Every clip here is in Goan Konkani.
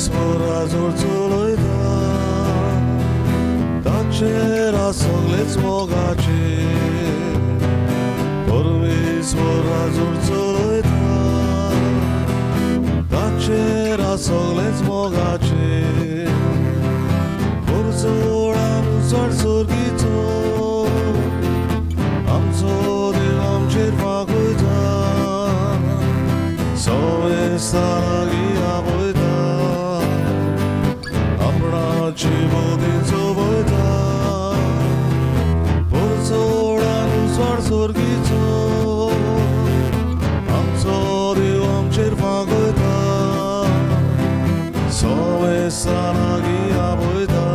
परमेश्वरा जोड चलयता ताचेर सगळेच मोगाचे परमेश्वरा जोड चलयता ताचेर सगळेच मोगाचे चडान चड सर्गीचो आमचो देव आमचेर मागयता सवेस्ता लागीं आपयता आपणाची बोधी चोवयता चडान चड सर्गीचो आमचो देव आमचेर मागयता सवेस्ता लागीं आपयता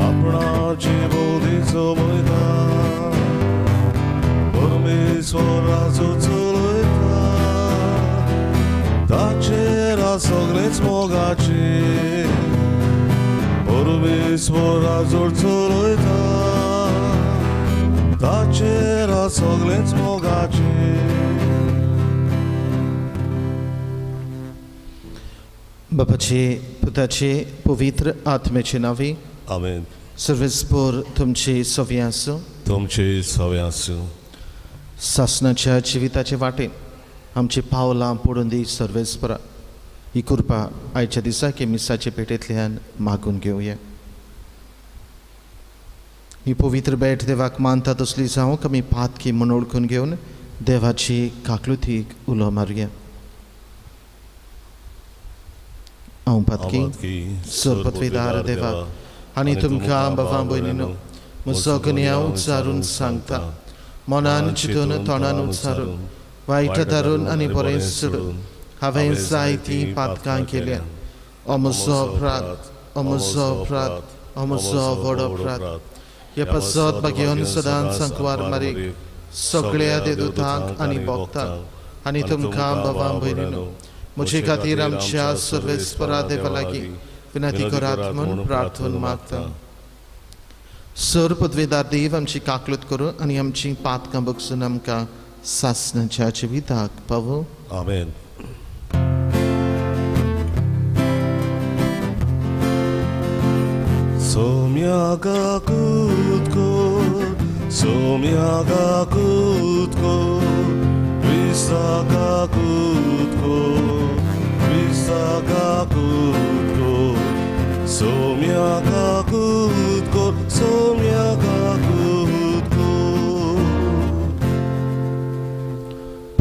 आपणाची बोधी चोवयता परमेश्वराचो चलयता ताचेर सगळेच मोगाचे परमेश्वराचो चलयता ताचेर सगळेच मोगाचे. बापाचे पुताचे पवित्र आत्म्याचे नांवे आमेन. सर्वेस्पोर तुमचे सवे आसूं. तुमचे सवे आसूं. सासणाच्या जिविताचे वाटेन आमची पावलां पडून दी सर्वेस्परा. ही कृपा आयच्या दिसाक मिसाचे पेटेंतल्यान मागून घेवया. ही पवित्र भेट देवाक मानता तसली जावंक आमी पातकी म्हूण वळखून घेवन देवाची काकलुतीक उलो मारुया. हांव पातकी सरपत्वीदार देवा आनी तुमकां बाबा भयणीनो म्हजो गुन्यांव उच्चारून सांगता मनान चिंतून तोंडान उच्चारून वायट धरून आनी बरें सोडून हांवें जायतीं पातकां केल्या. अमजो अपराध अमजो अपराध अमजो व्हड अपराध. हे पासत बागेवन सदांच संकवार मारीक सगळ्या देदुतांक आनी भोगतांक आनी तुमकां बाबा भयणीनो म्हजे खातीर आमच्या सर्वेस्परा देवा लागीं विनंती करात म्हूण प्रार्थना मागता. सर पदवेदार देव आमची काकलूत करूं आनी आमची पातकां बगसून आमकां सासणाच्या जिविताक पावो. आमेन. सोम्यागा कुतको सोम्यागा कुतको क्रिस्तागा कुतको क्रिस्तागा कुतको सोम्यागा कुतको सोम्यागा कुतको.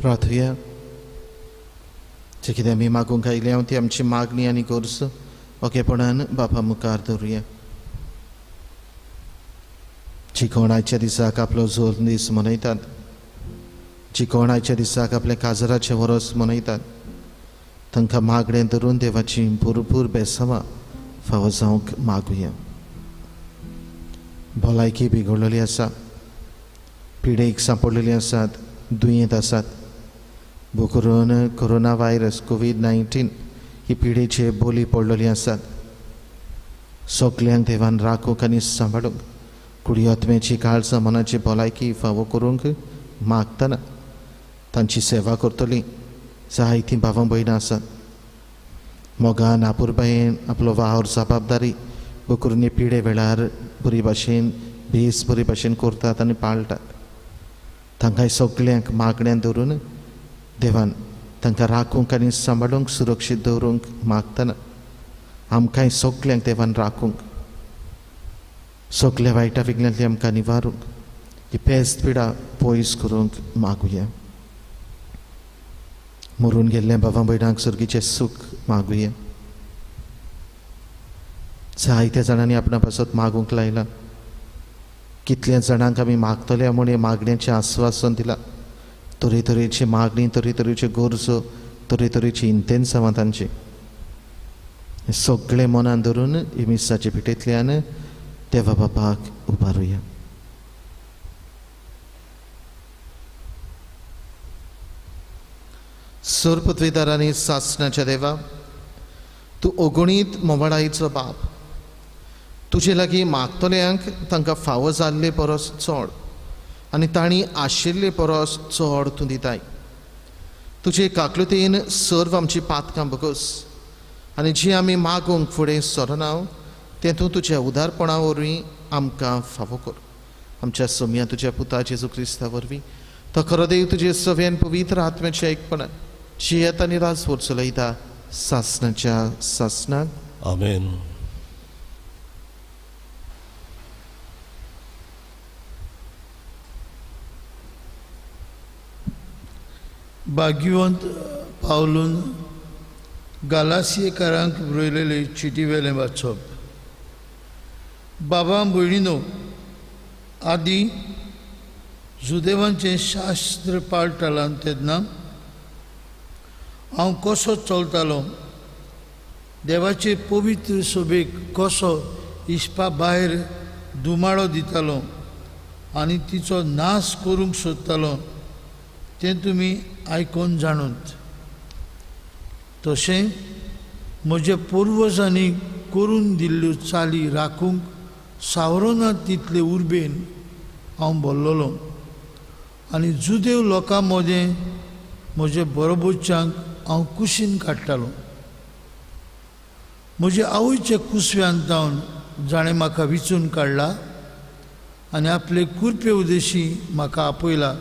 प्रार्थुया. जे कितें आमी मागूंक आयल्या ती आमची मागणी आनी गरज ओकेपणान बापा मुखार दवरुया. जी कोण आयच्या दिसाक आपलो जोर दीस मनयतात, जी कोण आयच्या दिसाक आपल्या काजराचें वरस मनयतात, तांकां मागणें धरून देवाची भरपूर बेसांवां फावो जावंक मागुया. भलायकी बिगडलेली आसा, पिडेक सांपडलेली आसात, दुयेंत आसात, करून कोरोना व्हायरस कोवीड-19 ही पिडेचे बोली पडलेली आसात. सगल्यांक देवान राखूंक आनी सांबाळूंक कुडी आत्म्याची काळजां मनाची भलायकी फावो करूंक मागतना तांची सेवा करतली जायतीं भावां भयणां आसात. मोगान आपुरबायेन आपलो वावर जबाबदारी करून पिडे वेळार बरी भाशेन बेस बरी भाशेन करतात आनी पाळटात. तांकां सगल्यांक मागण्यान धरून देवान तांकां राखूंक आनी सांबाळूंक सुरक्षीत दवरूंक मागतना आमकांय सगल्यांक देवान राखूंक सगल्या वायटा विघ्नांतली आमकां निवारूंक ही पेस्त पिडा पयस करूंक मागुया. मरून गेल्ल्या बाबा भयणांक सर्गीचें सूख मागुया. जायत्या जाणांनी आपणा पासत मागूंक लायलां. कितल्या जाणांक आमी मागतले म्हूण मागण्याचें आस्वासन दिलां. तरेतरेची मागणी, तरेतरेच्यो गरजो, तरेतरेची इंतेन्सांवां तांची सगळें मनान धरून ही मिसाचे पिठेंतल्यान देवा बापाक उबारुया. सरपत्वेदारांनी सासणाच्या देवा, तूं अगणीत मोवाळायेचो बाप, तुजे लागीं मागतल्यांक तांकां फावो जाल्ले परस चड आनी तांणी आशिल्ले परस चड तूं दिताय. तुजे काकलुतेन सर्व आमची पातकां भोगस आनी जी आमी मागूंक फुडें सरना तें तूं तुज्या उदारपणा वरवीं आमकां फावो कर. आमच्या सोमया तुज्या पुता जेजू क्रिस्ता वरवीं तो खरो देव तुजे सव्यान पवित्र आत्म्याच्या एकपणान जियेत आनी राजवट चलयता सासणाच्या सासणाक. आमेन. भाग्यवंत पावलून गालासियेकारांक बरयलेले चिटी वेलें वाचप. बाबा भयणीनो, आदी जुदेवांचें शास्त्र पाळटालां तेन्ना हांव कसो चलतालो, देवाचे पवित्र सभेक कसो इस्पा भायर दुमाळो दितालो आनी तिचो नाश करूंक सोदतालो तें तुमी आयकून जाणूत. तशें म्हज्या पुर्वजांनी करून दिल्ल्यो चाली राखूंक सावरोना तितले उर्बेन हांव बोल्लोलो आनी जुदेव लोकां मदें म्हजे बरोबरच्यांक हांव कुशीन काडटालो. म्हजे आवयच्या कुसव्यान जावन जाणें म्हाका विचून काडला आनी आपले कुरपे उदेशी म्हाका आपयला,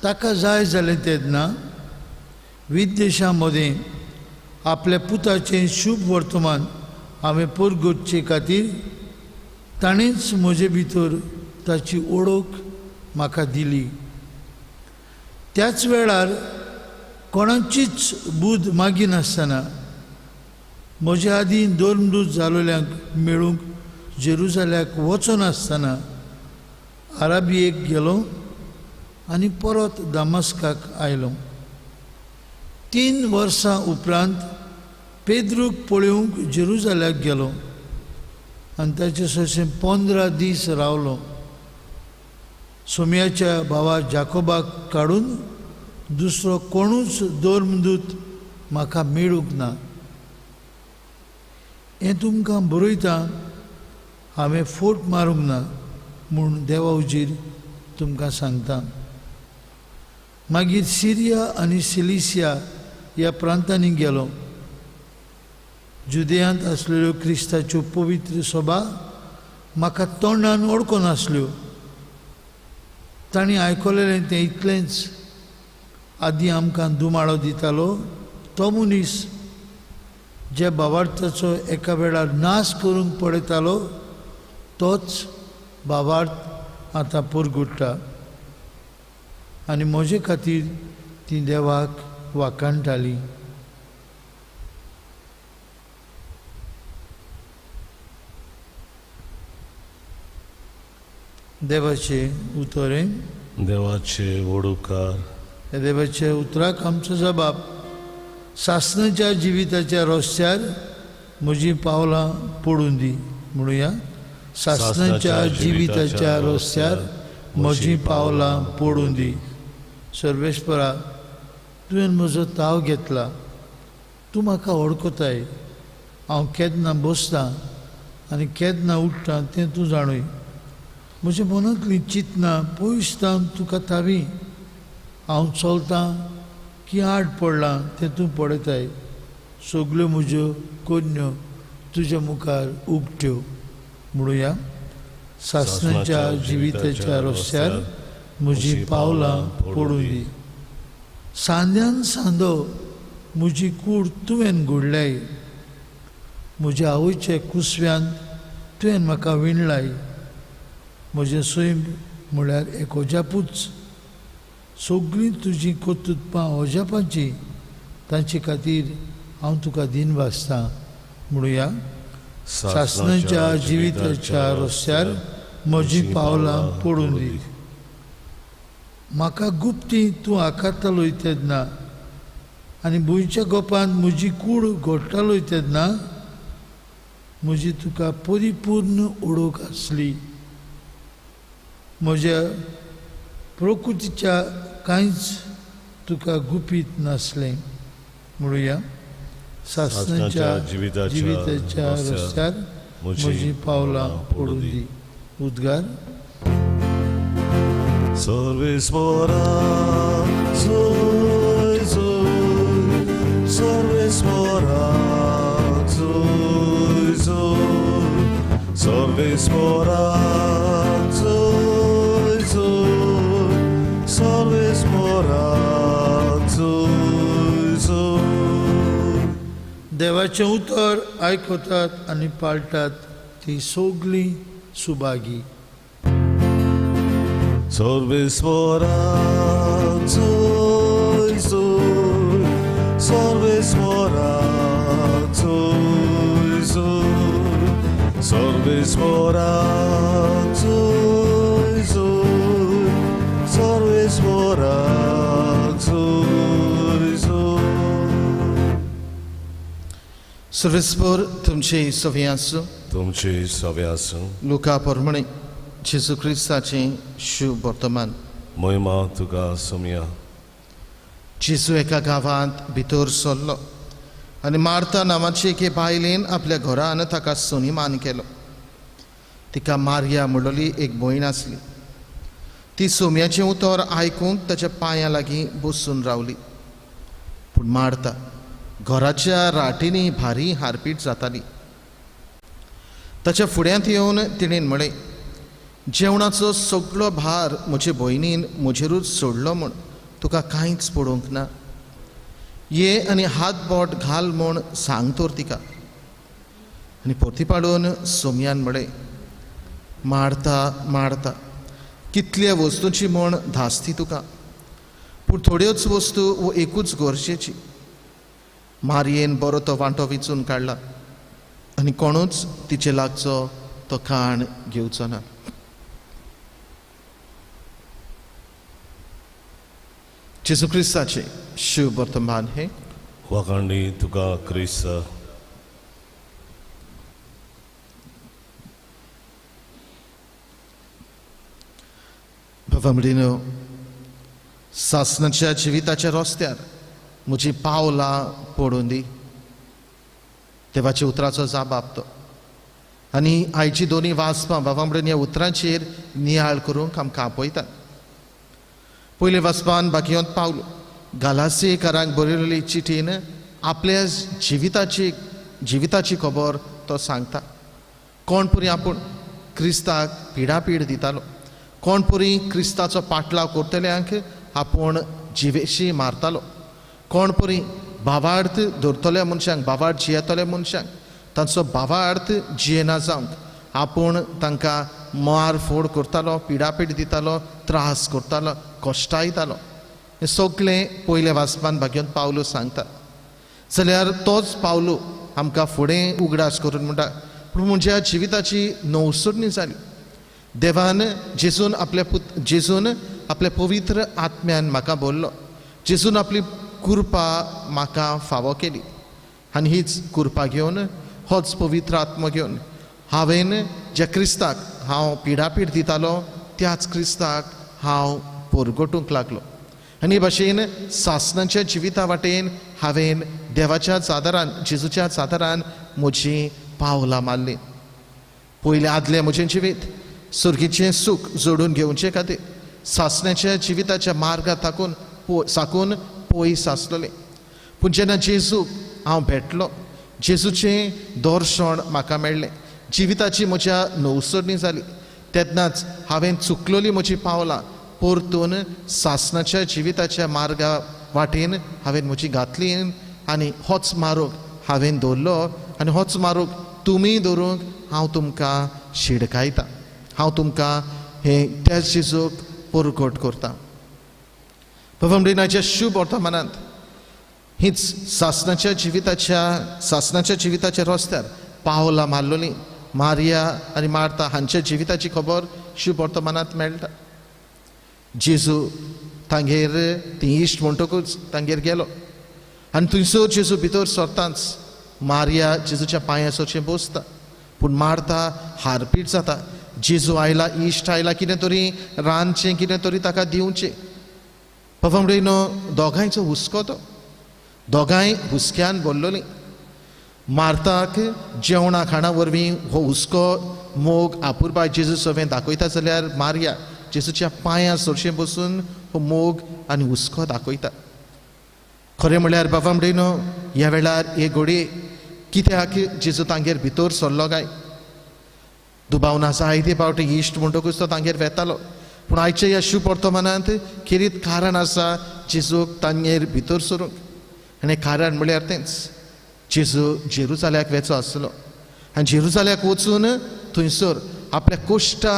ताका जाय जालें तेन्ना विदेशां मदें आपल्या पुताचें शुभ वर्तमान हांवें परगटचे खातीर ताणेंच म्हजे भितर ताची ओळख म्हाका दिली. त्याच वेळार कोणाचीच बूद मागिनासतना म्हज्या आदीं धर्मदूत जालोल्यांक मेळूंक जेरुजाल्याक वचनासतना आराबियेक गेलो आनी परत दामस्काक आयलो. 3 वर्सां उपरांत पेद्रूक पळोवंक जेरुजाल्याक गेलो आनी ताचे सरशें 15 दीस रावलो. सोम्याच्या भावा जाकोबाक काडून दुसरो कोणूच धर्मदूत म्हाका मेळूंक ना. हें तुमकां बरयता, हांवें फोट मारूंक ना म्हूण देवा उजीर तुमकां सांगता. मागीर सिरिया आनी सिलिसिया ह्या प्रांतांनी गेलो. जुदेयांत आसलेल्यो क्रिस्ताच्यो पवित्र सभा म्हाका तोंडान वळखनासल्यो. तांणी आयकलेलें तें इतलेंच, आदीं आमकां दुमाळो दितालो तो मनीस जे भावार्थाचो एका वेळार नाश करूंक पळयतालो तोच भावार्थ आतां परगुट्टा आनी म्हजे खातीर ती देवाक वाखाणटाली. देवाचे उतरें, देवाचे वडुकार. देवाचे उतराक आमचो जबाब. सासणाच्या जिविताच्या रस्त्यार म्हजीं पावलां पडून दी म्हणुया. सासणाच्या जिविताच्या रस्त्यार म्हजीं पावलां पडून दी. सर्वेस्परा, तुवें म्हजो ताव घेतला, तूं म्हाका वळखताय. हांव केन्ना बसतां आनी केन्ना उठ्ठा तें तूं जाणूय. म्हज्या मनांतलीं चिंतनां पयस जावन तुका थावी. हांव चलतां की आड पडलां तें तूं पळयताय. सगल्यो म्हज्यो कोन्यो तुज्या मुखार उगट्यो म्हणुया. सासणाच्या जिविताच्या रस्त्यार म्हजीं पावलां पडून दी. सांद्यान सांदो म्हजी कूड तुवें घडल्याय. म्हज्या आवयच्या कुसव्यान तुवें म्हाका विणलाय. म्हजें सैम म्हळ्यार एक अजापूच. सगळीं तुजीं कर्तुत्वां अजापाचीं, तांचे खातीर हांव तुका दिन वाचतां म्हणुया. सासणाच्या जिविताच्या रस्त्यार म्हजीं पावलां पडून दी. म्हाका गुप्ती तूं आकारतालोय तेन्ना आनी भुंयच्या गोपांत म्हजी कूड घडटालोय तेन्ना म्हजी तुका परिपूर्ण ओळख आसली. म्हज्या प्रकृतीच्या कांयच तुका गुपीत नासलें म्हणुया. सासणाच्या जिविताच्या रस्त्यार म्हजीं पावलां पडून दी. उद्गार. सर्वेस्परा जोय जोय, सर्वेस्परा सर्वेस्पोराक जोय जोय, सर्वेस्पोराक जोय जोय. देवाचें उतर आयकतात आनी पाळटात ती सगळीं सुभागी. सर्वेस्पोराक जोय जोय, सर्वेस्पोराक जोय जोय, सर्वेस्पोराक जोय जोय, सर्वेस्पोराक जोय जोय. सर्वेस्पोर तुमचे सवे आसूं. तुमचे सवे आसूं. लुका प्रमाणे जेजू क्रिस्ताचें शुभ वर्तमान. महिमा तुका सोमया. जेजू एका गांवांत भितर सरलो आनी मार्ता नांवाचे एके बायलेन आपल्या घरान ताका सनिमान केलो. तिका मारिया म्हणलेली एक भयण आसली. ती सोम्याचें उतर आयकूंक ताच्या पांयां लागीं बसून रावली. पूण मार्ता घराच्या राटींनी भारी हारपीट जाताली. ताच्या फुड्यांत येवन तिणेन म्हळें, जेवणाचो सगळो भार म्हजे भयणीन म्हजेरूच सोडलो म्हूण तुका कांयच पडूंक ना. ये आनी हात बोट घाल म्हूण सांग तर तिका. आनी परती पाडून सोमयान म्हळें, मारता मारता कितल्या वस्तूंची म्हूण धास्ती तुका, पूण थोड्योच वस्तू वो एकूच गरजेची. मारयेन बरो तो वांटो विचून काडला आनी कोणूच तिचे लागचो तो खाण घेवचो ना. जेजू क्रिस्ताचें शुभ वर्तमान हें. वाखाणणी तुका क्रिस्त. बाबा म्हणिनो, सासणाच्या जिविताच्या रस्त्यार म्हजी पावलां पडून दी. देवाच्या उतराचो जाबाब तो. आनी आयची दोनी वाचपां बाबा म्हणून ह्या उतरांचेर नियाळ करूंक आमकां आपयतात. पयले वाचपान बाकियोंत पावलो गालासीकारांक बरयलेली चिटीन आपल्या जिविताची खबर तो सांगता. कोण पुरी आपूण क्रिस्ताक पिडापीड दितालो, कोण पुरी क्रिस्ताचो पाटलाव करतल्यांक आपूण जिवेशी मारतालो, कोण पुरी भावार्थ धरतल्या मनशांक, भावार्थ जियेतल्या मनशांक तांचो भावार्थ जियेना जावंक आपूण तांकां मार फोड करतालो, पिडापीड दितालो, त्रास करतालो, कश्टायतालो. हें सगळें पयल्या वाचपान भाग्योन पावलू सांगता. जाल्यार तोच पावलू आमकां फुडें उगडास करून म्हणटा, पूण म्हज्या जिविताची नवसरणी जाली. देवान जेजून आपल्या पवित्र आत्म्यान म्हाका बोल्लो, जेजून आपली कृपा म्हाका फावो केली आनी हीच कृपा घेवन, होच पवित्र आत्मो घेवन हांवें ज्या क्रिस्ताक हांव पिडापीड दितालो त्याच क्रिस्ताक हांव परगटूंक लागलो. आनी हे भाशेन सासणाच्या जिविता वाटेन हांवें देवाच्या चादरान, जेजूच्या चादरान म्हजीं पावलां मारलीं. पयलें आदलें म्हजें जिवीत सुर्गीचें सूख जोडून घेवचे खातीर सासण्याच्या जिविताच्या मार्गा साकून पयस आसलेलें. पूण जेन्ना जेजूक हांव भेटलो, जेजूचें दर्शन म्हाका मेळ्ळें, जिविताची म्हज्या नवसरणी जाली, तेन्नाच हांवें चुकलोली म्हजी पावलां परतून सासणाच्या जिविताच्या मार्गा वाटेन हांवें म्हजी घातली आनी होच मार्ग हांवें दवरलो आनी होच मार्ग तुमी दवरूंक हांव तुमकां शिडकायता, हांव तुमकां हें त्याच जेजूक परगट करता. बाबा शुभ वर्तमानांत हीच सासणाच्या जिविताच्या रस्त्यार पावलां मारलोली मारिया आनी मार्ता हांच्या जिविताची खबर शुभ वर्तमानांत मेळटा. जेजू तांगेर ती इश्ट म्हणटकूच तांगेर गेलो आनी थंयसर जेजू भितर सरतांच मारिया जेजूच्या पांया सरचें बसता, पूण मार्ता हारपीट जाता. जेजू आयला, इश्ट आयला, कितें तरी रांदचें, कितें तरी ताका दिवचें. बाबा म्हणून दोगांयचो हुस्को, तो दोगांय हुस्क्यान बोल्लोलीं. मार्ताक जेवणा खाणा वरवीं हो हुस्को मोग आपुरबाय जेजू सवें दाखयता जाल्यार मारिया जेजूच्या पांयां सरशें बसून हो मोग आनी हुस्को दाखयता. खरें म्हणल्यार बाबा म्हणिनो ह्या वेळार हे घोडये कित्याक जेजू तांगेर भितर सरलो काय? दुबाव ना जायते फावटी इश्ट म्हणटकूच तो तांगेर वेतालो. पूण आयच्या ह्या शुभ वर्तमानांत खेरीत कारण आसा जेजूक तांगेर भितर सरूंक. आनी कारण म्हळ्यार तेंच, जेजू जेरुजाल्याक वेचो आसलो आनी जेरुजाल्याक वचून थंयसर आपल्या कोश्टा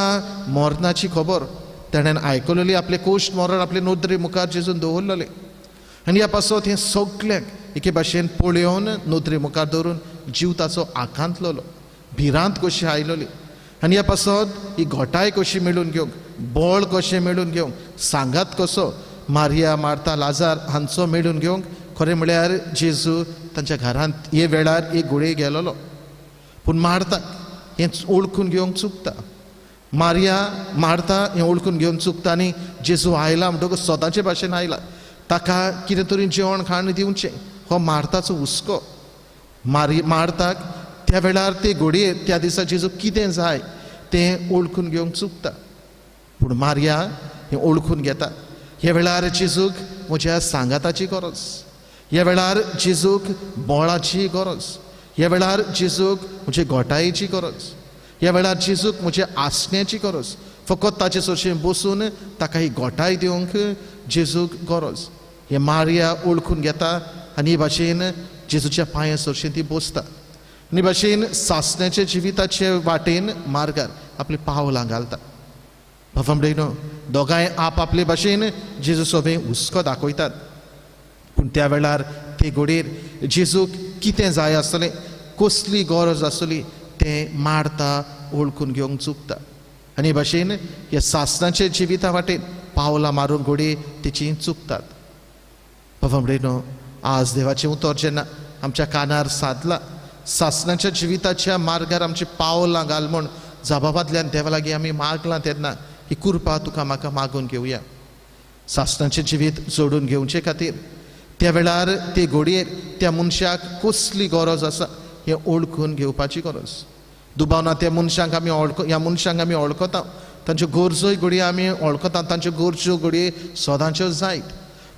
मरणाची खबर तेणेन आयकलेली, आपले कोश्ट मरण आपले नदरे मुखार जेजून दवरलेलें. आनी ह्या पासत हें सगल्यांक एके भाशेन पळोवन नदरे मुखार दवरून जीव ताचो आकांतलेलो, भिरांत कशी आयलेली. आनी ह्या पासत ही घोटाय कशी मेळून घेवंक, बळ कशें मेळून घेवंक, सांगात कसो मारिया, मार्ता, लाजार हांचो मेळून घेवंक खरें म्हळ्यार जेजू तांच्या घरांत हे वेळार एक घोडये गेलेलो. पूण मार्ता हें वळखून घेवंक चुकता, मारिया मार्ता हें वळखून घेवंक चुकता आनी जेजू आयला म्हणटकूच सदांचे भाशेन आयला, ताका कितें तरी जेवण खाण दिवचें हो मार्ताचो हुस्को. मार्ताक त्या वेळार ते घोडये त्या दिसा जेजू कितें जाय तें वळखून घेवंक चुकता. पूण मारिया हें वळखून घेता, ह्या वेळार जेजूक म्हज्या सांगाताची गरज, ह्या वेळार जेजूक बळाची गरज, ह्या वेळार जेजूक म्हजे घोटायेची गरज, ह्या वेळार जेजूक म्हज्या आसण्याची गरज. फकत ताचे सरशें बसून ताका ही घोटाय दिवंक जेजूक गरज. हें मारिया वळखून घेता आनी हे भाशेन जेजूच्या पांया सरशें ती बसता आनी भाशेन सासण्याच्या जिविताचे वाटेन मार्गार आपली पावलां घालता. भावां दोगांय आप आपले भाशेन जेजू सोबें हुस्को दाखयतात. पूण त्या वेळार ते घोडयेर जेजूक कितें जाय आसतलें, कसली गरज आसतली तें मार्ता वळखून घेवंक चुकता. आनी भाशेन ह्या सासणाच्या जिविता वाटेन पावलां मारूंक घोडये तेची चुकतात. भावां, आज देवाचें उतर जेन्ना आमच्या कानार सादला, सासणाच्या जिविताच्या मार्गार आमची पावलां घाल म्हूण जबाबांतल्यान देवा लागीं आमी मागलां तेन्ना ही कृपा तुका म्हाका मागून घेवया. सासणाचें जिवीत जोडून घेवचे खातीर त्या वेळार ते घोडयेर त्या मनशाक कसली गरज आसा हें वळखून घेवपाची गरज. दुबाव ना त्या मनशांक आमी ह्या मनशांक आमी वळखता, तांच्यो गरजोय घडये आमी वळखता, तांच्यो गरजो घडये सदांच्यो जायत.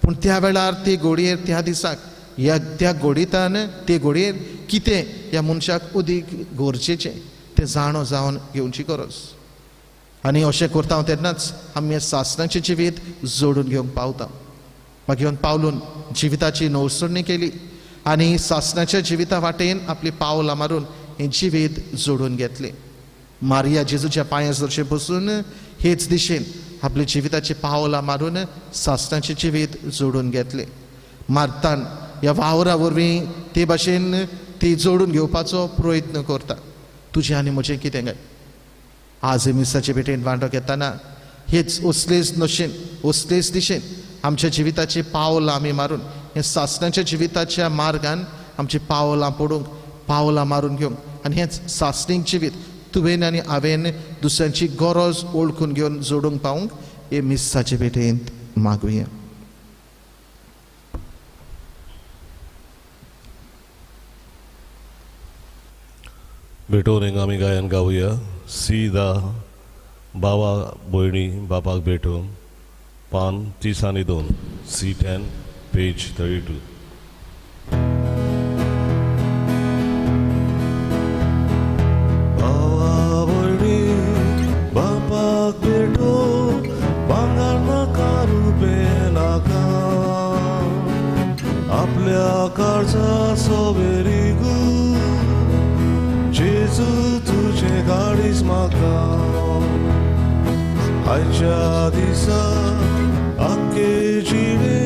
पूण त्या वेळार ते घोडयेर त्या दिसाक ह्या त्या घोडयेतान ते घोडयेर कितें ह्या मनशाक अदीक गरजेचें तें जाणो जावन घेवची गरज. आनी अशें करता तेन्नाच आमी सासणाचें जिवीत जोडून घेवंक पावता. मागीर पावलून जिविताची नवसरणी केली आनी सासणाच्या जिविता वाटेन आपली पावलां मारून हें जिवीत जोडून घेतलें. मारिया जेजूच्या पांया सरशें बसून हेच दिशेन आपल्या जिविताची पावलां मारून सासणाचें जिवीत जोडून घेतलें. मार्तान ह्या वावरा वरवीं ते भाशेन ती जोडून घेवपाचो प्रयत्न करता. तुजें आनी म्हजें कितें काय आज मिसाचे भेटेन वांटो घेतना हेच असलेच नशेन असलेच दिशेन आमच्या जिविताची पावलां आमी मारून हे सासणाच्या जिविताच्या मार्गान आमची पावलां पडूंक, पावलां मारून घेवंक आनी हेंच सासणीक जिवीत तुवें आनी हांवें दुसऱ्यांची गरज वळखून घेवन जोडूंक पावूंक हे मिसाचे भेटेंत मागुया. भेटून हिंगा आमी गायन गावया. सीदा बाबा भयणी बापाक भेटून पान 30 आनी 2, C10 page 32. बाबा भयणी बापाक भेटून भांगर नाका रुपें नाका, आपल्या काळजा सोबेरिगू जेजू तुजें गाडीच म्हाका. आयच्या दिसा आख्खे जिणे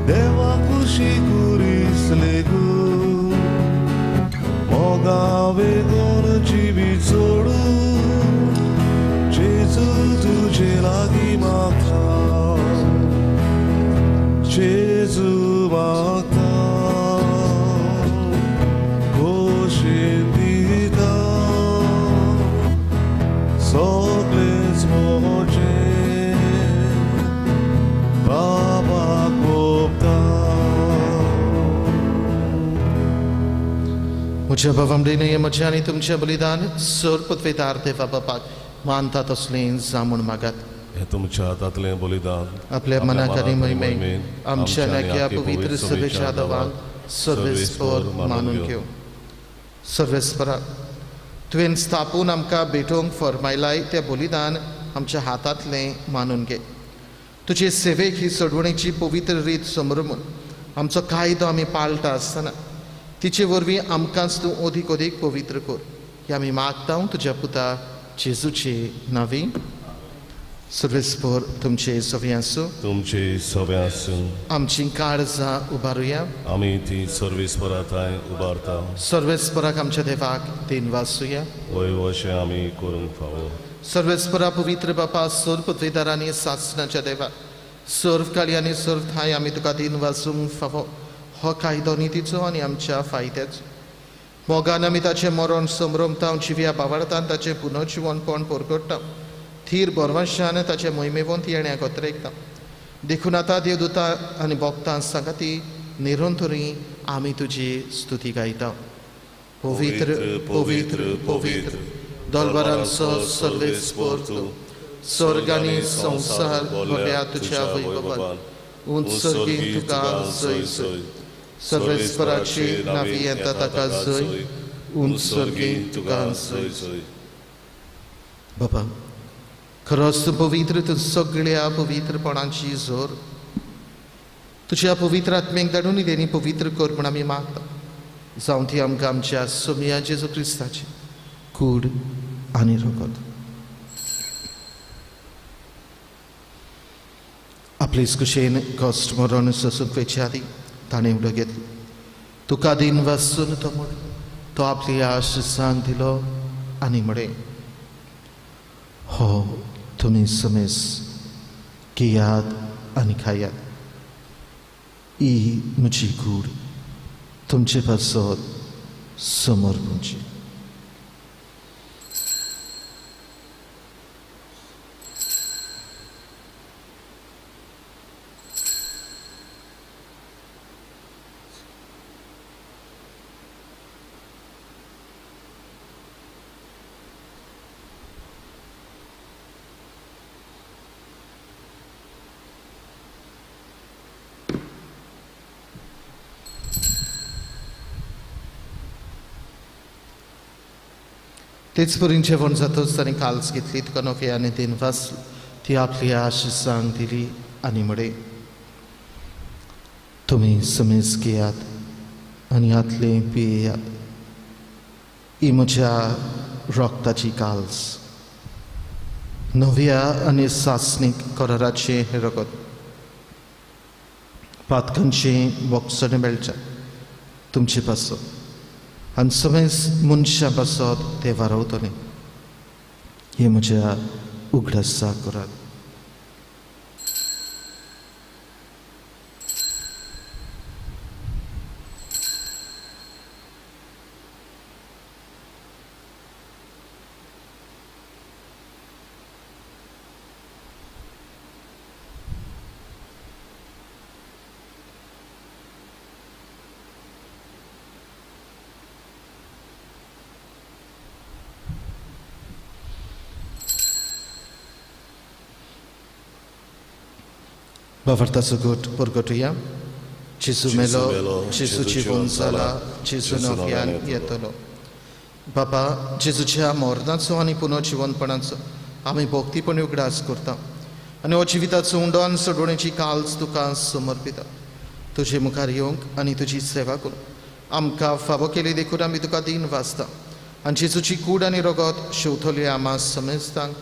देवा खुशी कुरिसले गो, मोगा वेगून जिवीत सोडू जेजू तुजे लागीं म्हाका, जेजू म्हाका खोशेन दिता सगळेंच म्हजें बाबाक ओंपता. म्हज्या भावां, म्हजें आनी तुमचें बलिदान सर्वपत्वेदार देवा बापाक मानता तसलें जामून मागात. हें तुमच्या हातांतलें बलिदान आपल्या मनाक आनी महिमेक आमच्या नाक्या पवित्र सभेच्या दवांक सर्वेस्पर मानून घेवं. सर्वेस्परा तुवें स्थापून आमकां भेटोवंक फरमायलाय तें बलिदान आमच्या हातांतलें मानून घे. तुजे सेवेक ही सोडवणेची पवित्र रीत समरमून आमचो कायदो आमी पाळटा आसतना तिचे वरवीं आमकांच तूं अदीक अदीक पवित्र कर. हे आमी मागता तुज्या पुता जेजूचे नांवी. सर्वेस्पर तुमचे सवे आसूं. तुमचे सवे आसूं. आमची काळजां उबारुया. आमी ती सर्वेस्परा थंय उबारता. सर्वेस्पराक आमच्या देवाक देनवासुया. वय अशें आमी करूंक फावो. सर्वेस्परा पवित्र बापा, सर्व पृथ्वीदारांनी सासणाच्या देवा, सर्व काळी आनी सर्व ठांय आमी तुका दिनवासूंक फावो. हो कायदो नितीचो आनी आमच्या फायद्याचो. मोगान आमी ताचें मरण समरमता, जिव्या बावडतान ताचें पुनर्जिवनपण परगट्टा, थीर बरवाशान ताचें मोहिमेवंत येण्या गोत्रेकता. देखून आतां देवदूता आनी भक्तां सांगाती निरंतरी आमी तुजी स्तुती गायता. पवित्र पवित्र पवित्र दलबरांचो सर्वेस्पर तूं, स्वर्ग आनी संवसार भरल्या तुज्या वैभवान. उंच सर्गी तुका जय जय. सर्वेस्पराची नावी येता ताका जय. उंच सर्गी तुका जय जय. बाबा, खरोच तूं पवित्र, तूं सगळ्या पवित्रपणाची जोर. तुज्या पवित्र आत्म्याक धाडून तेणी पवित्र कर म्हूण आमी मागता. जावं ती आमकां आमच्या सोमया जेजू क्रिस्ताची कूड आनी रगत. आपलेच कुशेन कश्ट मरण सोसूंक वयचे आदीं ताणें उडो घेतली. तुका दिन वासून तो म्हण तो आपली आश सांग दिलो आनी म्हळें, हो तुमी समेस घेयात आनी खायात. ही म्हजी कूड तुमचे पासत समर्पूंची. तेच परीन जेवण जातच ताणें काल्स घेतली, तुका नोकया आनी दिनवास ती आपली आशिसांक दिली आनी म्हळें, तुमी समेज घेयात आनी हातलें पियेयात. ही म्हज्या रक्ताची काल्स, नव्या आनी सासणीक कराराचें हें रगत. पातकांचें बोगसणें मेळचें तुमचे पासत आनी समेज मनशां पासत ते वारवतले. हे म्हज्या उगडासा करात. बाबर्ताचो गोट परगटुया. जेजू मेलो, जेजू जिवन जाला, जेजू नव्यान येतलो. बाबा, जेजूच्या मरणाचो आनी पुनर्जिवनपणाचो आमी भक्तीपणी उगडास करता आनी हो जिविताचो उंडो आनी सोडवणेची काल्स तुका समर्पिता. तुजे मुखार येवंक आनी तुजी सेवा करूंक आमकां फावो केली देखून आमी तुका दीन वाचता. आनी जेजूची कूड आनी रगत शेवतली आमा समेस्तांक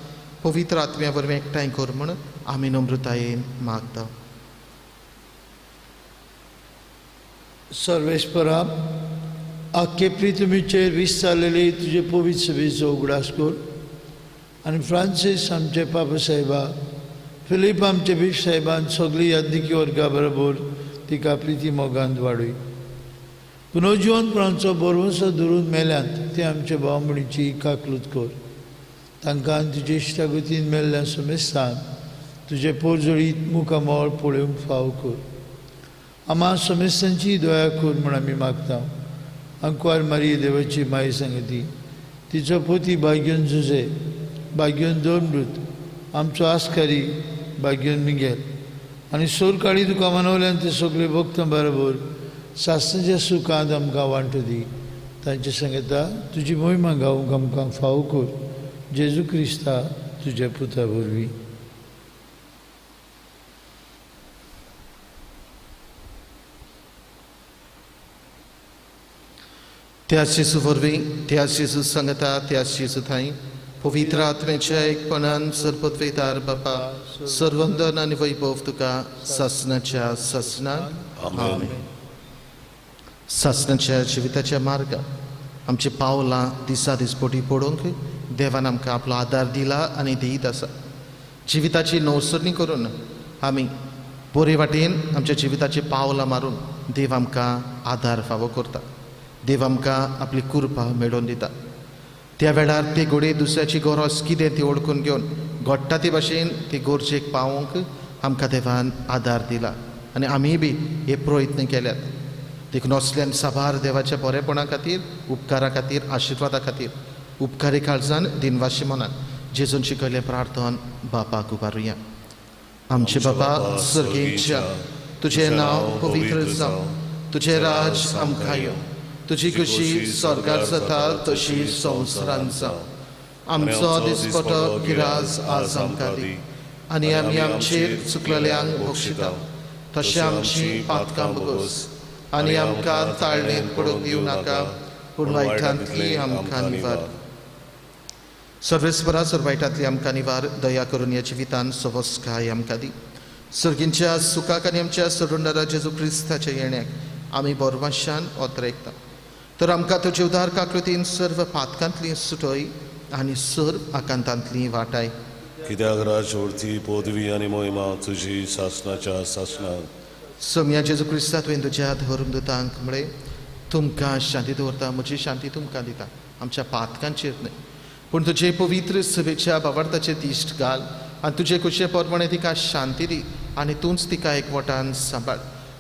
पवित्र आत्म्या वरवीं एकठांय कर म्हूण आमी नम्रतायेन मागता. सर्वेस्परा, आख्खे पृथ्वीचेर विस्तारलेली तुजे पवित्र सभेचो उगडास कर आनी फ्रांसीस आमचे पापा साहेबा, फिलीप आमचे बीफ साहेबान सगळी यादनिकी वर्गा बरोबर तिका प्रिती मोगान वाडय. पुनर्जिवनपणाचो बरवंसो धरून मेल्यांत ते आमचे भाव भयणीची काकलूत कर. तांकां तुजे इश्टागतीन मेल्ल्या समेस्तान तुजे पोरजळीत मुखामळ पळोवंक फाव कर. आमा समेस्तांची दया कर म्हूण आमी मागता. अंकवार मारी देवाची माई सांगती, तिचो पोती भाग्योन जुजे, भाग्योन दोन मृत, आमचो आस्कारी भाग्योन मिगेल आनी सोरकाळी तुका मनवल्यान ते सगळे भक्त बरोबर सासणाच्या सुखांत आमकां वांटो दी. तांचे सांगता तुजी मोहिमा गावंक आमकां फावो कर जेजू क्रिस्ता तुज्या पुता वरवीं. त्याच जेजू वरवीं, त्याच जेजू सांगता, त्याच जेजू थांय पवित्र आत्म्याच्या एकपणान सर्वपदवीदार बापा सर्वंदन आनी वैभव तुका सासनाच्या सासनाक. आमेन. सासनाच्या जिविताच्या मार्गार आमची पावलां दिसा दिसपटी पडोवंक देवान आमकां आपलो आदार दिला आनी दीत आसा. जिविताची नवसरणी करून आमी बरे वाटेन आमच्या जिविताची पावलां मारून देव आमकां आदार फावो करता. देव आमकां आपली कृपा मेळोवन दिता. त्या वेळार ते घोडे दुसऱ्याची गरज कितें ती ओळखून घेवन घडटा ते भाशेन ती गरजेक पावोवंक आमकां देवान आदार दिला आनी आमीय बी हे प्रयत्न केल्यात. देखून असल्यान साबार देवाच्या बरेपणा खातीर, उपकारा खातीर, आशिर्वादा खातीर उपकारी काळजान दिनवाशी मनान जेजून शिकयलें प्रार्थन बापाक उबारुया. आमचे बापा सर्गेच्या, तुजें नांव पवित्र जावं, तुजें राज आमकां येवं, तुजी खुशी स्वर्गार जाता तशी संवसारांत जावं. आमचो दिसपटो गिराज आज आमकां दी आनी आमी आमचेर चुकलेल्यांक बक्षिता तशें आमची पातकां बगोस आनी आमकां ताळणेंत पडूंक दिवं नाका, पूण वायटांतली आमकां निवार. सर्वेस्परा सर वायटांतली आमकां निवार, दया करून ह्या जिवितान सवस्काय आमकां दी. सर्गींच्या सुखाक आनी आमच्या सरुंडारा जेजू क्रिस्ताच्या येण्याक आमी बोरवाशान ओतरेकता. तर आमकां तुजे उदार काकृतीन सर्व पातकांतली सुटय आनी सर्व आकांतांतली वाटाय. कित्याक राजवर्ती पदवी आनी मोहिमा तुजी सासनाच्या सासनाक. सोम्या जेजू क्रिस्ता तुवें तुज्या धर्मदूतांक म्हळें, तुमकां शांती दवरता, म्हजी शांती तुमकां दिता, आमच्या पातकांचेर न्हय पूण तुजे पवित्र सभेच्या बावार्थाचेर दिश्ट घाल आनी तुजे खुशे प्रमाणे तिका शांती दी आनी तूंच तिका एकवटान सांबाळ.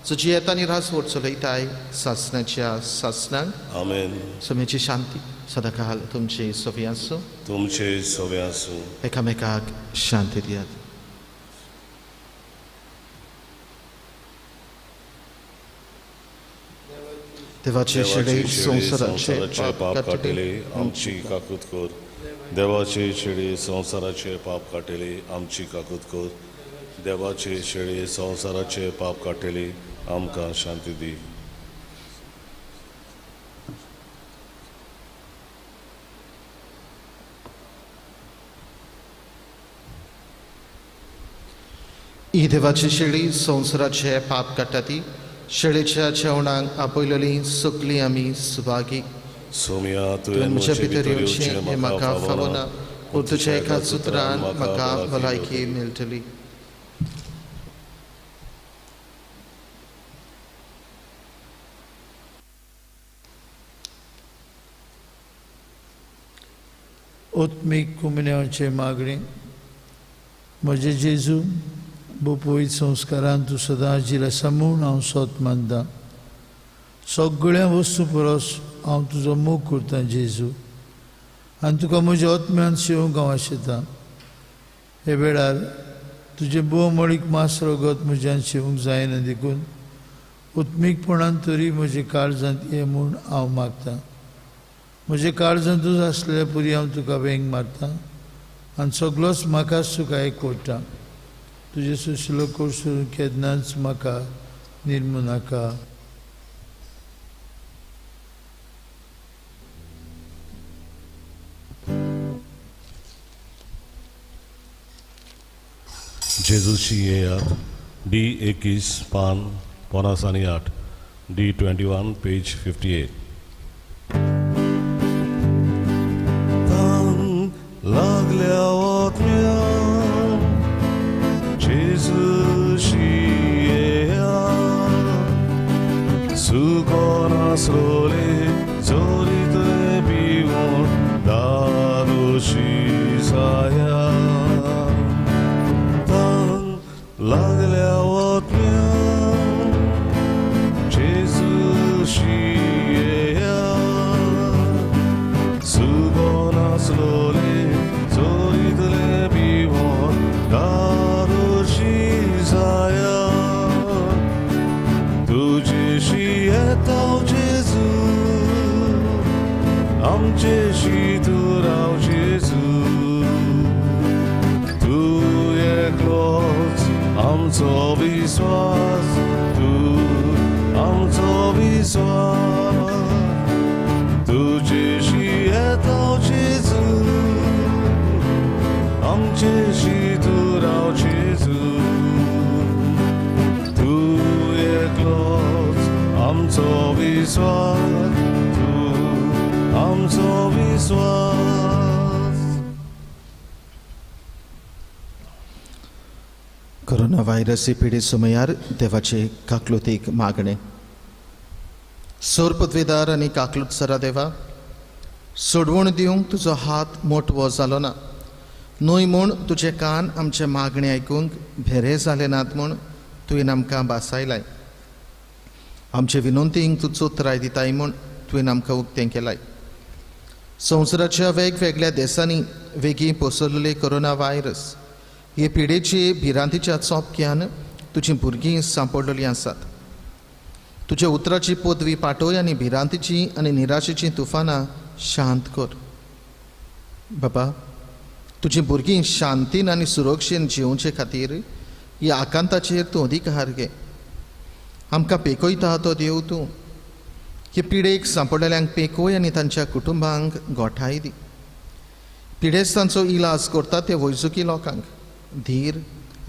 तुजी येता आनी राजवट चलयताय सासनाच्या सासनाक. आमेन. सोम्याची शांती सदांकाल तुमचे सवे आसूं, तुमचे सवे आसूं. एकामेकाक शांती दियात. देवाचे शेळी संवसाराचे पाप काडटले आमची काकूत कर. देवाचे शेळी संवसाराचे पाप काडटले आमची काकूत कर. देवाचे शेळी संवसाराचे पाप काडटले आमकां शांती दी. ही देवाची शेळी संवसाराचे पाप काडटा ती शेळेच्या जेवणाक आपयलेली सगळीं आमी सुभागी. सोम्या, तुवें म्हज्या भितर येवचें हें म्हाका फावना, पूण तुज्या एका सुत्रान म्हाका भलायकी मेळटली. आत्मीक कुमन्याचें मागणें. म्हजें जेजू, बोपोईत संस्कारान तूं सदां हाजीर आसा म्हूण हांव सोत मानता. सगळ्या वस्तू परस हांव तुजो मोग करतां जेजू, आनी तुका म्हज्या आत्म्यान शेवंक हांव आशेतां. हे वेळार तुजें भोवमळीक मास रगत म्हज्यान शेवंक जायना देखून आत्मीकपणान तरी म्हज्या काळजांत ये म्हूण हांव मागतां. म्हज्या काळजांतूच आसल्या पुरी हांव तुका वेंग मारतां आनी सगळोच म्हाकाच तुका एकवटा. तुजें सुशलो कोर्सून केन्नाच म्हाका निर्मू नाका. जेजूशी येयात. डी 21 पान 50 आनी 8, डी 21 पेज 58. तान लागल्या आत्म्या जेजूशी येयात, सुकोन आसलोले जोरीतले पिवन दादोशी जाया. लागल्या आत्म्या जेजूशी येयात, सुकोन आसलोले जोरीतले पिवन दादोशी जाया. तुजेशी येता जेजू, आमचे तूं राव जेजू तूं एकलोच आमचो विस्वास तूं आमचो विस्वास तुजेशी येता जेजू आमचेशी तूं राव जेजू तूं एकलोच आमचो विस्वास तूं आमचो विस्वास. कोरोना व्हायरस ही पिडे समयार देवाचे काकलुतीक मागणें. सोर पदवेदार आनी काकलूत सरा देवा, सोडवण दिवंक तुजो हात मोटवो जालो ना न्हय म्हूण तुजे कान आमचे मागणें आयकूंक भेरे जाले नात म्हूण तुवें आमकां बासायलाय. आमचे विनंतींक तूं चोत्राय दिताय म्हूण तुवें आमकां उक्तें केलाय. संवसाराच्या वेगवेगळ्या देशांनी वेगीं पसरलेले कोरोना व्हायरस हे पिडेचे भिरांतीच्या चोपक्यान तुजीं भुरगीं सांपडलेलीं आसात. तुज्या उतराची पदवी पाटोय आनी भिरांतीची आनी निराशेचीं तुफानां शांत कर. बाबा, तुजीं भुरगीं शांतीन आनी सुरक्षेन जिवचे खातीर ह्या आकांताचेर तूं अधिकार घे. आमकां पेकयता तो देव तूं. हे पिडेक सांपडलेल्यांक पेकय आनी तांच्या कुटुंबांक गोठाय दी. पिडेस्तांचो इलाज करता ते वैजकी लोकांक धीर,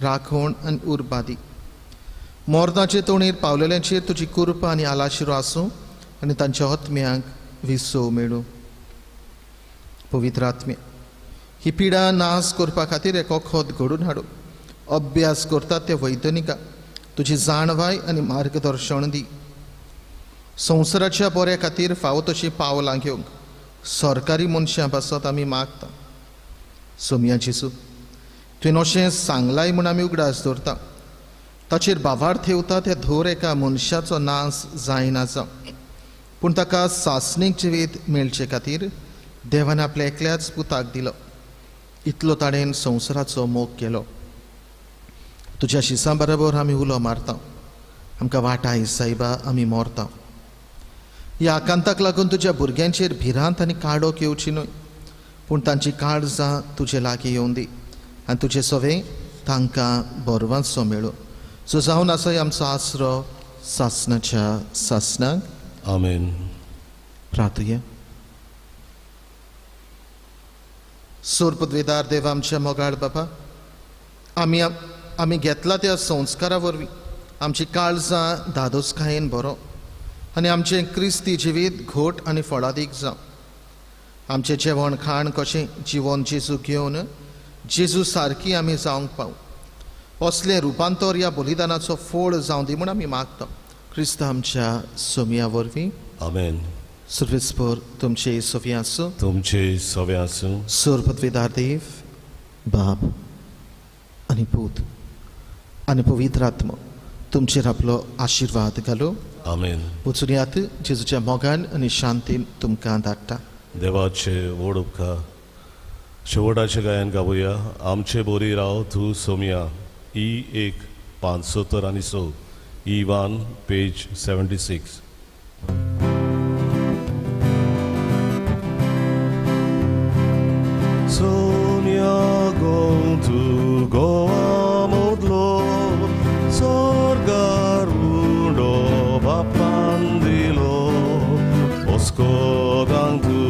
राखण आनी उर्बा दी. मोर्दाचे तोणीर पावलेल्यांचेर तुजी कृपा आनी आलाशिरो आसूं आनी तांच्या आत्म्यांक विसव मेळूं. पवित्र आत्म्या, ही पिडा नाश करपा खातीर एक वखद घडून हाडूं. अभ्यास करतात ते वैज्ञानिकां तुजी जाणवाय आनी मार्गदर्शन दी. संवसाराच्या बऱ्या खातीर फावो तशीं पावलां घेवंक सरकारी मनशां पासत आमी मागता. सोमया जेजू, तुवें अशें सांगलाय म्हूण आमी उगडास दवरता. ताचेर बावार थेवता त्या धोर एका मनशाचो नाश जायना जावं, पूण ताका सासणीक जिवीत मेळचे खातीर देवान आपल्या एकल्याच पुताक दिलो. इतलो ताणें संवसाराचो मोग केलो. तुज्या शिसां बरोबर आमी उलो मारता. आमकां वाटाय सायबा, आमी मरता. ह्या आकांताक लागून तुज्या भुरग्यांचेर भिरांत आनी काडोक येवची न्हय, पूण तांची काळजां तुजे लागीं येवन दी आनी तुजें सवें तांकां बरवांचो मेळूं. सो जावन आसा आमचो आसरो सासणाच्या सासणाक. आमेन. प्रार्थुया. सोर पदवेदार देव आमच्या मोगाळ बाबा, आमी आमी घेतला त्या संस्कारा वरवीं आमची काळजां धादोसकायेन बरो आनी आमचें क्रिस्ती जिवीत घोट आनी फळादीक जावं. आमचें जेवण खाण कशें जिवन जेजू घेवन जेजू सारकी आमी जावंक पावूं. असलें रुपांतर ह्या बलिदानाचो फोड जावं दी म्हूण आमी मागता. क्रिस्त आमच्या सोमया वरवीं. आमेन. सर्वेस्पर तुमचे सवे आसूं. तुमचे सवे आसूं. सोर पदवेदार देव बाप आनी पूत आनी पवित्र आत्मो तुमचेर आपलो आशिर्वाद घालूं. आमेन. वचुनयात जेजूच्या मोगान आनी शांतीन तुमकां धाडटा. देवाचे व्हड उपकार. शेवटाचें गायन गावया. आमचे बोरी राव तूं सोमया. ई 1 5 आणि 100. E 1 page 76. Sonia go to Goa modlo sorgarundo bapandilo oskodang tu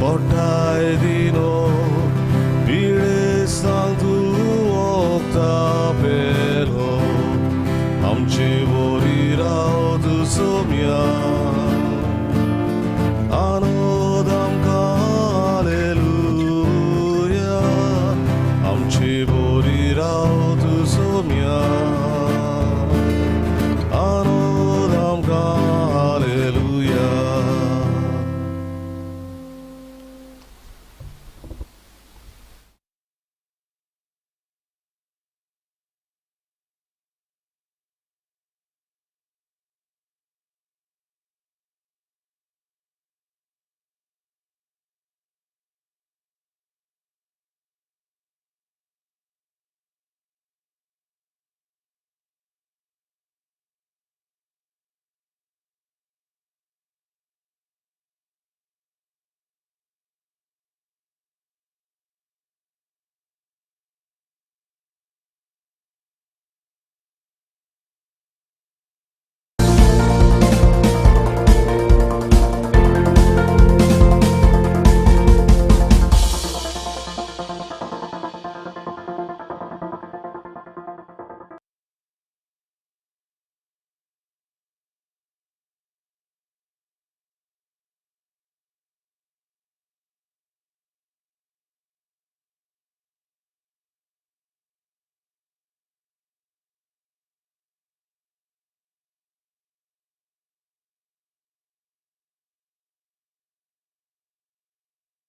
kotai dino bile tu oktapelo amche bori rao tu somia